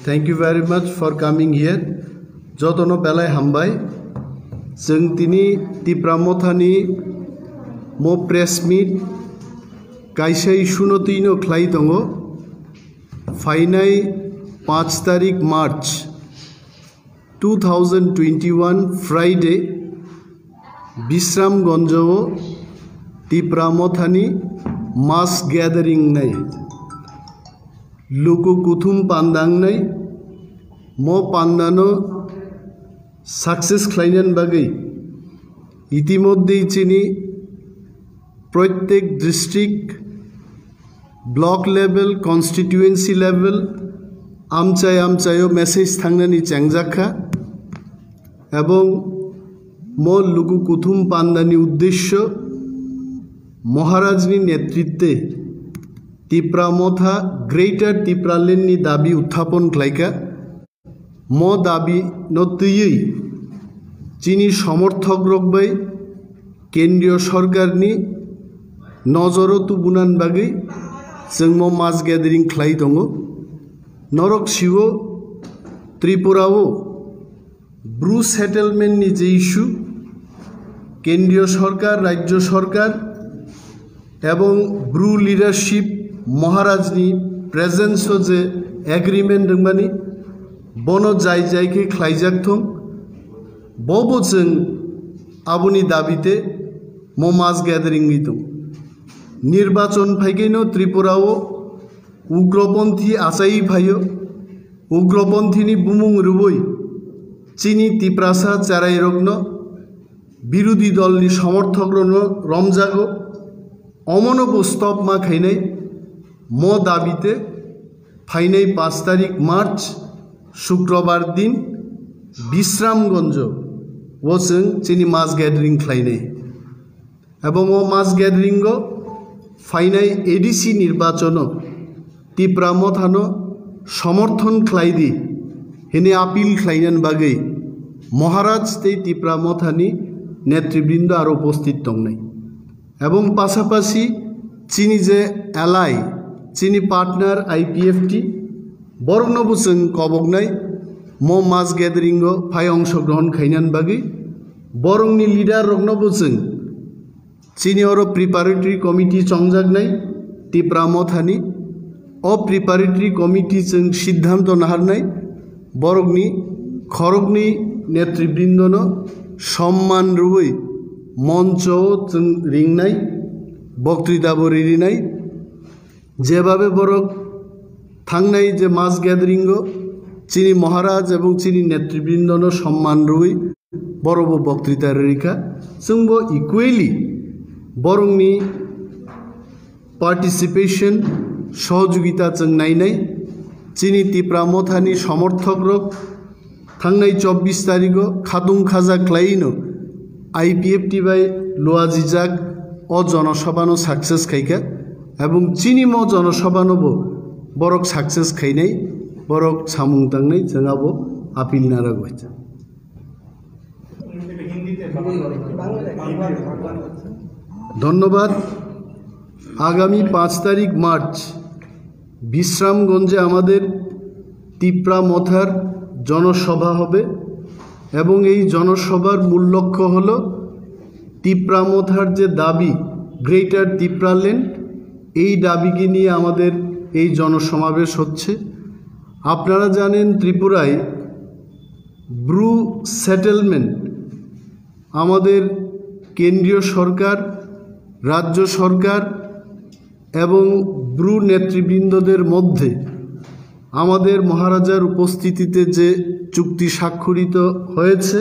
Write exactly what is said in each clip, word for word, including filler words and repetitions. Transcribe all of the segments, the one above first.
Thank you very much for coming here. Jotono belai hambai. Chwng tini Tipra Mothani mo press meet kaisa issue no twino khlai tongo. Phainai panch tarik March two thousand twenty-one Friday, Bisramganjo o Tipra Mothani mass gathering nai. Luku kuthum panda wngnai, mo panda no success khlainani bagwi itimodhye chini proitek district, block level, constituency level, amchai amchaio message thangnani chengjak kha. Ebong mo luku kuthum pandani uddesyo Maharajni netritwe Tipra Motha Greater Tipraland ni dabi uthapon khlaikha. Mo dabi no twiwi chini somorthok rok bai kendriyo sorkar ni nojoro tubunan bagwi chwng mo mass gathering khlai tongo. Norok siwo Tripura o Bru settlement ni je issue, kendriyo sorkar, rajyo sorkar ebong Bru leadership Maharaj ni presence o je agreement rwmani, bono jai jai khe khlaijak thung, bobo chwng aboni dabite mo mass gathering ni tong. Nirbachon phaikeno Tripura o ugroponthi achai phaio. Ugroponthini bumung rwui chini Tiprasa cherairokno birodhi dolni somorthokrokno romjago. Omono bo stop ma khainai mo dabite phainai panch tarik March Shukrobar din Bisramganjo o chwng chini mass gathering khlainai. Ebong o mass gathering o phainai A D C nirbachono Tipra Mothano somorthon khlai di hini appeal khlainani bagwi Maharaj tei Tipra Mothani netribrindo aro uposthit tongnai. Ebong pasapasi chini je ally, chini partner I P F T, borokno bo chwng koboknai mo mass gathering o phai ongshogrohon khainani bagwi. Borokni leader rokno bo chwng chini oro preparatory committee chongjaknai Tipra Mothani. O preparatory committee chwng siddhanto naharnai borokni khoroknwi netribrindono somman rwui moncho o chwng ringnai, boktwita bo ririnai. Jebabe borok thangnai je mass gathering o chini Maharaj ebong chini netribrindono somman rwui borok bo boktwita rwikha. Chwngbo equally borokni participation, sohojogita chwng nainai. Chini Tipra Mothani somorthok rok thangnai chobbish tarigo khatung khaja khlaino I P F T bai luajijak o jonosabhano success khaikha, ebong chini mo jonosabhano bo borok success khainai, borok samung tangnai, chwng abo appeal narwgwi. ধন্যবাদ। আগামী পাঁচ তারিখ মার্চ বিশ্রামগঞ্জে আমাদের তিপ্রা মথার জনসভা হবে এবং এই জনসভার মূল লক্ষ্য হলো তিপ্রা মথার যে দাবি, গ্রেটার তিপ্রাল্যান্ড, এই দাবিকে নিয়ে আমাদের এই জনসমাবেশ হচ্ছে। আপনারা জানেন, ত্রিপুরায় ব্রু সেটেলমেন্ট আমাদের কেন্দ্রীয় সরকার, রাজ্য সরকার এবং ব্রু নেতৃবৃন্দদের মধ্যে আমাদের মহারাজার উপস্থিতিতে যে চুক্তি স্বাক্ষরিত হয়েছে,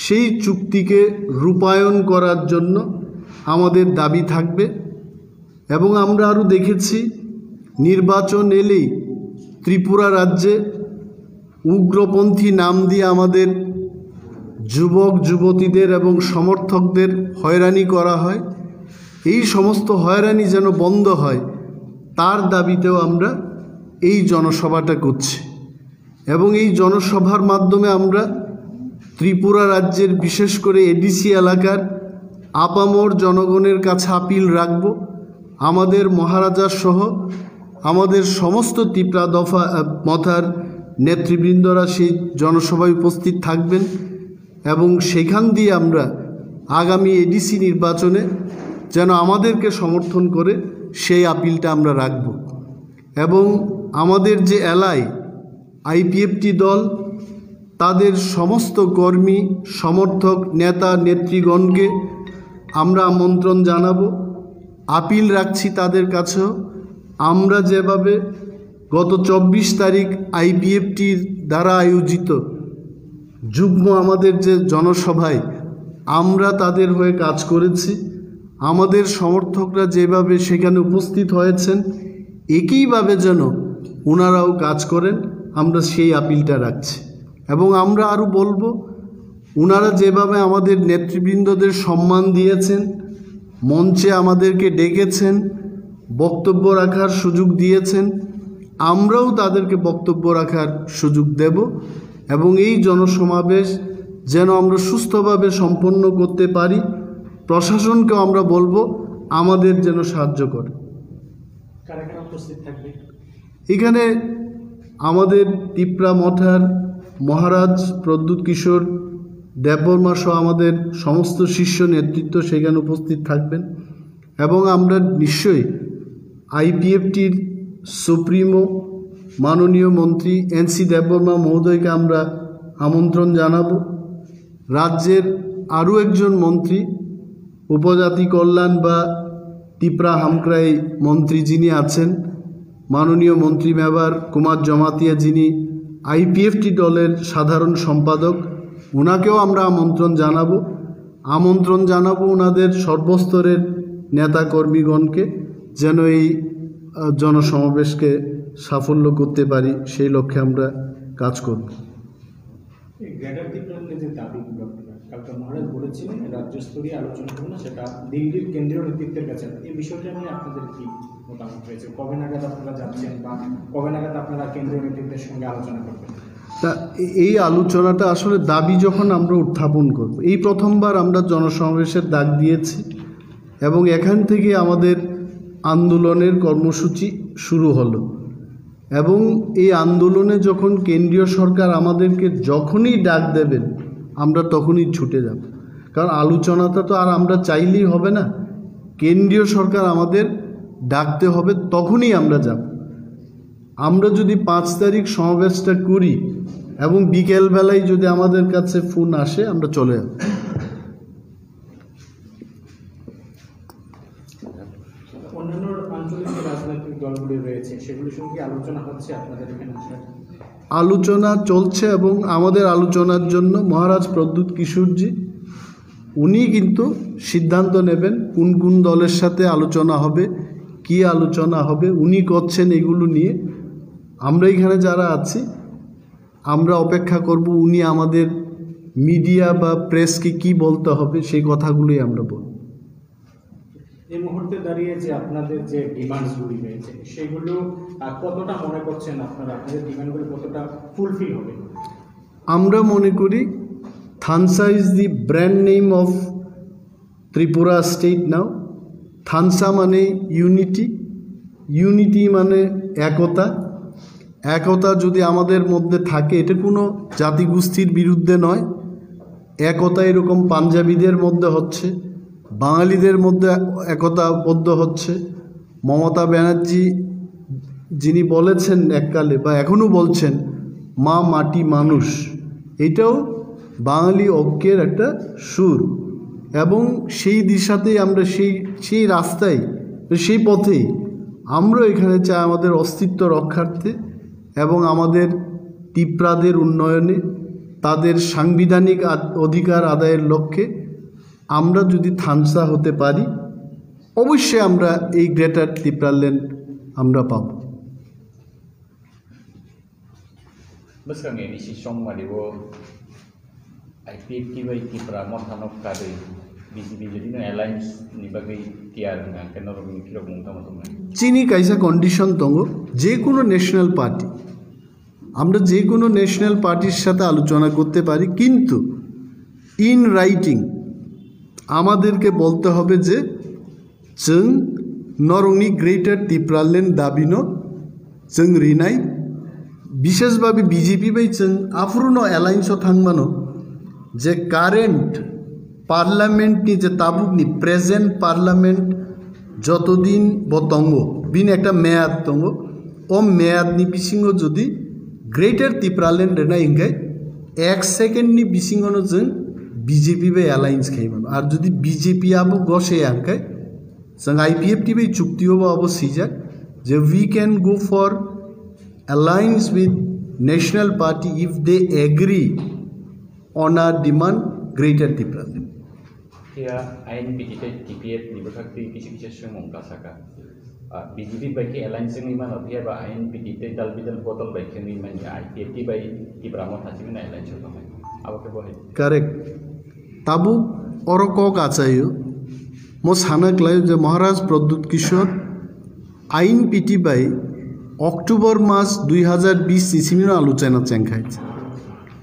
সেই চুক্তিকে রূপায়ণ করার জন্য আমাদের দাবি থাকবে। এবং আমরা আরও দেখেছি, নির্বাচন এলেই ত্রিপুরা রাজ্যে উগ্রপন্থী নাম দিয়ে আমাদের যুবক যুবতীদের এবং সমর্থকদের হয়রানি করা হয়। এই সমস্ত হয়রানি যেন বন্ধ হয়, তার দাবিতেও আমরা এই জনসভাটা করছি। এবং এই জনসভার মাধ্যমে আমরা ত্রিপুরা রাজ্যের, বিশেষ করে এডিসি এলাকার আপামর জনগণের কাছে আপিল রাখব, আমাদের মহারাজা সহ আমাদের সমস্ত তিপ্রা দফা, আহ, মথার নেতৃবৃন্দরা সেই জনসভায় উপস্থিত থাকবেন এবং সেখান দিয়ে আমরা আগামী এডিসি নির্বাচনে যেন আমাদেরকে সমর্থন করে সেই আপিলটা আমরা রাখব। এবং আমাদের যে এলআই আইপিএফটি দল, তাদের সমস্ত কর্মী, সমর্থক, নেতা, নেতৃগণকে আমরা আমন্ত্রণ জানাবো, আপিল রাখছি তাদের কাছেও। আমরা যেভাবে গত চব্বিশ তারিখ আইপিএফটির দ্বারা আয়োজিত যুগ্ম আমাদের যে জনসভায় আমরা তাদের হয়ে কাজ করেছি, আমাদের সমর্থকরা যেভাবে সেখানে উপস্থিত হয়েছেন, একইভাবে যেন ওনারাও কাজ করেন, আমরা সেই আপিলটা রাখছি। এবং আমরা আরও বলবো, ওনারা যেভাবে আমাদের নেতৃবৃন্দদের সম্মান দিয়েছেন, মঞ্চে আমাদেরকে ডেকেছেন, বক্তব্য রাখার সুযোগ দিয়েছেন, আমরাও তাদেরকে বক্তব্য রাখার সুযোগ দেব এবং এই জনসমাবেশ যেন আমরা সুস্থভাবে সম্পন্ন করতে পারি। প্রশাসনকেও আমরা বলবো আমাদের যেন সাহায্য করে। কারা কারা উপস্থিত থাকবে? এখানে আমাদের তিপ্রা মঠার মহারাজ প্রদ্যুৎ কিশোর দেববর্মা সহ আমাদের সমস্ত শীর্ষ নেতৃত্ব সেখানে উপস্থিত থাকবেন এবং আমরা নিশ্চয়ই আইপিএফটির সুপ্রিমো মাননীয় মন্ত্রী এনসি দেববর্মা মহোদয়কে আমরা আমন্ত্রণ জানাবো। রাজ্যের আরও একজন মন্ত্রী, উপজাতি কল্যাণ বা তিপ্রা হামক্রাই মন্ত্রী যিনি আছেন, মাননীয় মন্ত্রী মেবার কুমার জমাতিয়া, যিনি আইপিএফটি দলের সাধারণ সম্পাদক, ওনাকেও আমরা আমন্ত্রণ জানাবো। আমন্ত্রণ জানাবো ওনাদের সর্বস্তরের নেতাকর্মীগণকে, যেন এই, আহ, জনসমাবেশকে সাফল্য করতে পারি, সেই লক্ষ্যে আমরা কাজ করব। এই গ্রেটার ত্রিপুরাল্যান্ডের যে দাবিগুলো আপনারা, কালকে মহারাজ বলেছিলেন রাজ্য স্তরীয় আলোচনা হবে না, সেটা দিল্লির কেন্দ্রীয় নেতৃত্বের কাছে। এই বিষয়টা নিয়ে আপনাদের কি মতামত রয়েছে? কবে নাগাদ আপনারা যাচ্ছেন বা কবে নাগাদ আপনারা কেন্দ্রীয় নেতৃত্বের সঙ্গে আলোচনা করবেন? তা এ-, এই আলোচনাটা আসলে দাবি যখন আমরা উত্থাপন করব, এই প্রথমবার আমরা জনসমাবেশের ডাক দিয়েছি এবং এখান থেকে আমাদের আন্দোলনের কর্মসূচি শুরু হলো। এবং এই আন্দোলনে যখন কেন্দ্রীয় সরকার আমাদেরকে যখনই ডাক দেবেন, আমরা তখনই ছুটে যাব। কারণ আলোচনাটা তো আর আমরা চাইলেই হবে না, কেন্দ্রীয় সরকার আমাদের ডাকতে হবে, তখনই আমরা যাব। আমরা যদি পাঁচ তারিখ সমাবেশটা করি এবং বিকেলবেলায় যদি আমাদের কাছে ফোন আসে, আমরা চলে যাব। অন্যান্য আঞ্চলিক যে রাজনৈতিক দলগুলি রয়েছে, সেগুলির সঙ্গে কি আলোচনা হচ্ছে আপনাদের এখানে আসার? আলোচনা চলছে এবং আমাদের আলোচনার জন্য মহারাজ প্রদ্যুৎ কিশোরজি, উনি কিন্তু সিদ্ধান্ত নেবেন কোন কোন দলের সাথে আলোচনা হবে, কি আলোচনা হবে, উনি করছেন এগুলো নিয়ে। আমরা এখানে যারা আছি, আমরা অপেক্ষা করব উনি আমাদের মিডিয়া বা প্রেসকে কি বলতে হবে, সেই কথাগুলোই আমরা বলব। এই মুহূর্তে দাঁড়িয়ে যে আপনাদের যে ডিমান্ডসগুলি রয়েছে, সেগুলো, আহ, কতটা মনে করছেন আপনারা, আপনাদের ডিমান্ডগুলো কতটা ফুলফিল হবে? আমরা মনে করি Thansa is the brand name of Tripura state now. থানসা মানে ইউনিটি, ইউনিটি মানে একতা। একতা যদি আমাদের মধ্যে থাকে, এটা কোনো জাতিগোষ্ঠীর বিরুদ্ধে নয়। একতা এরকম পাঞ্জাবিদের মধ্যে হচ্ছে, বাঙালিদের মধ্যে একতাবদ্ধ হচ্ছে। মমতা ব্যানার্জি যিনি বলেছেন এককালে বা এখনও বলছেন, "মা মাটি মানুষ", এটাও বাঙালি ঐক্যের একটা সুর। এবং সেই দিশাতেই আমরা সেই, সেই রাস্তায়, সেই পথেই আমরা এখানে চাই আমাদের অস্তিত্ব রক্ষার্থে এবং আমাদের তিপ্রাদের উন্নয়নে, তাদের সাংবিধানিক আদ-, অধিকার আদায়ের লক্ষ্যে আমরা যদি থানসা হতে পারি, অবশ্যই আমরা এই গ্রেটার তিপ্রাল্যান্ড আমরা পাব। Bwskang A D C chongmani o I P F T bai Tipra Motha no karwi B J P jodi no alliance ni bagwi tiyar wngkha, hwnkhe norokni phirok mung tamo tongnai? Chini kaisa condition tongo, je kono national party, আমরা যে কোনো ন্যাশনাল পার্টির সাথে আলোচনা করতে পারি, কিন্তু in writing আমাদেরকে বলতে হবে যে, "Chwng norokni Greater Tipraland dabino Chwng rinai, bishesh babe B J P bai chwng aphuru no alliance o thang mano, je current parliament ni, je tabuk ni present parliament jotodin bo tongo, bini ekta meyad tongo, o meyad ni bisingo jodi Greater Tipraland rwnai hinkhe ek second ni bisingo no chwng B J P bai alliance khai mano. Ar jodi B J P abo gose ya hinkhe, chwng I P F T bai chukti o bo abo swijak je we can go for alliance with National Party if they agree on our demand Greater Tipraland. Phiya I N P T tei T P F ni bwkhak twi kisa kisa swngmung kasaka. Ah, B J P bai khe alliance wngwi mano, phiya ba I N P T tei dal bidal bodol bai khe wngwi manya, I P F T bai Tipra Motha chini alliance o tongnai. Abo khe bo hai. Correct. Tabuk oro kok achaio. Mo sana khlaio je Maharaj Pradyut Kishore I N P T bai October mas dui hazar bish ni simi no aluchana chengkhai.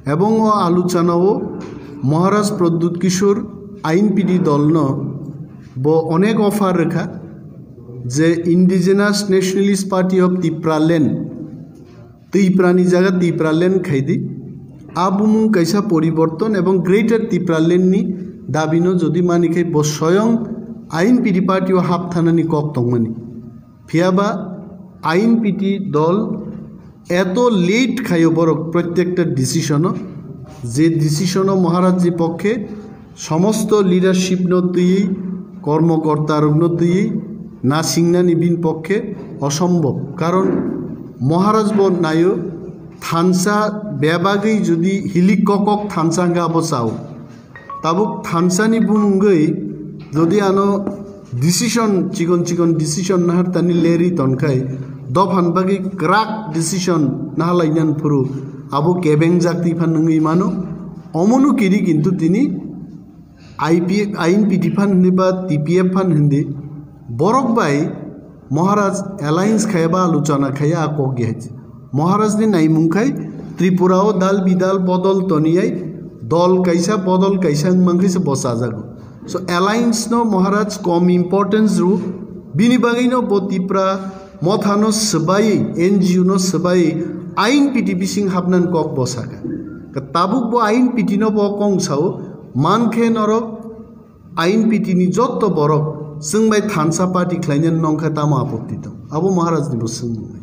Ebong o aluchana o Maharaj Pradyut Kishore I N P T dol no bo onek offer rwkha je Indigenous Nationalist Party of Tipraland, Tiprani jaga Tipraland khaidi. A bumung kaisa poriborton ebong Greater Tipraland ni dabi no jodi mani khai bo soyong I N P T party o hap thanani kok tongmani. Phiya ba I N P T dol eto late khaio borok prottekta decision o, je decision o Maharaj ni pokkhe somosto leadership no twiwi, kormokorta rok no twiwi nasingnani bini pokkhe osombob. Karon Maharaj bo naio, thansa bebagwi jodi hilik kokok thansa hwnkhe abo chao. Tabuk thansani bumungwi jodi ano decision, chikon chikon decision nahartani leri tonkhai, dophan bagwi kwrak decision nahalainan phuru abo kebeng jak twi phan wngwi mano. Omono kiri kintu tini I P, I N P T phan hindi ba T P F phan hindi, borok bai Maharaj alliance khaiya ba aluchana khaiya a kok ya. Maharaj ni naimung khai Tripura o dal bidal bodol toniyai, dol kaisa bodol kaisa wngmang khe se bo chajago. So alliance no Maharaj kom importance rw, bini bagwi no bo Tipra Motha no swbai, N G O no swbai, I N P T bising hapnan kok bo saka. Ka tabuk bo I N P T no bo kong sao, man khe norok I N P T ni jotto borok chwng bai thansa party khlaina nongkha tamo apatti tong? Abo Maharaj ni bo swngmung.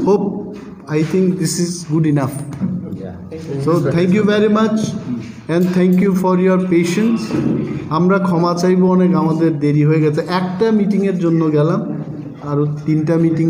Hope, I think this is good enough. Yeah. So thank you very much and thank you for your patience. আমরা ক্ষমা চাইবো অনেক, আমাদের দেরি হয়ে গেছে, একটা মিটিং এর জন্য গেলাম, আরো তিনটা মিটিং